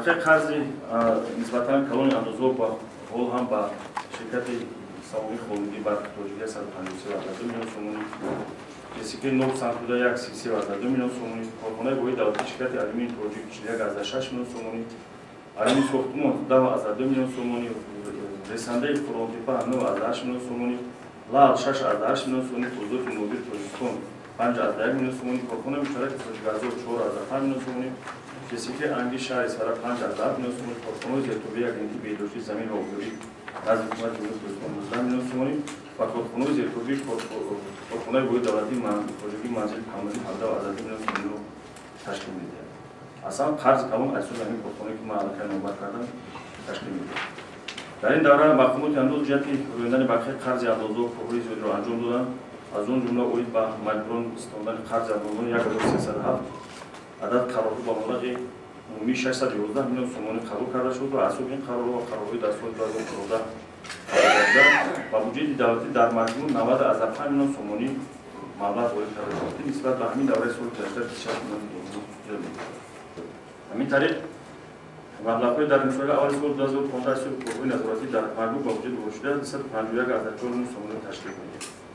Бақияи қарзи нисбатан калони андозҳо ба ҳол ҳам ба ширкати саҳомии холдинги «Барқи Тоҷик» 153,2 миллион сомонӣ, ЖСК «Ноб Сангтуда 1» 33,2 миллион сомонӣ, корхонаи воҳиди давлатии ширкати «Алюмини Тоҷик» 41,6 миллион сомонӣ, «Алюмини Сохтмон» 10,2 миллион сомонӣ, ресандаи Қурғонтеппа 9,8 миллион сомонӣ, «Лаъл» 6,8 миллион сомонӣ, Фузоти Нодири Тоҷикистон 5,1 миллион сомонӣ, корхонаи муштараки «Тоҷикгазор» 4,5 миллион сомонӣ, ЖСК «Анги» шаҳри Исфара 5,7 миллион сомонӣ, корхонаҳои зертобеи Агентии беҳдоштии замин ва обёрӣ назди Ҳукумати Ҷумҳурии Тоҷикистон 19 миллион сомонӣ ва корхонаҳои зертобеи корхонаи воҳиди давлатии хоҷагии манзили коммуналӣ 17,2 миллион сомониро ташкил медиҳад. Аслан қарзи калон аз ҳисоби ҳамин корхонае, ки ман аллакай номбар кардам, ташкил медиҳад. Дар ин давра мақомоти андоз ҷиҳати рӯёндани бақияи қарзи андозҳо корҳои зиёдеро анҷом доданд. Аз он ҷумла оид ба маҷбуран истондани қарзи андозҳо 1307 адад қарорҳо ба маблағи умумии 611 миллион сомонӣ қабул карда шуд ва аз ҳисоби ин қарорҳо ва қарорҳои дар соли 2014 қабул ба буҷети давлатӣ дар маҷмӯъ 90,5 миллион сомонӣ маблағ ворид карда шуд, ки нисбат ба ҳамин давраи соли гузашта 26 миллион зиёд мебошад. Ҳамин тариқ, маблағҳои дар нимсолаи аввали соли 2015 ҳисоби корҳои назоратӣ дар маҷмӯъ ба буҷет ворид шуда 251,4 миллион сомониро ташкил медиҳад.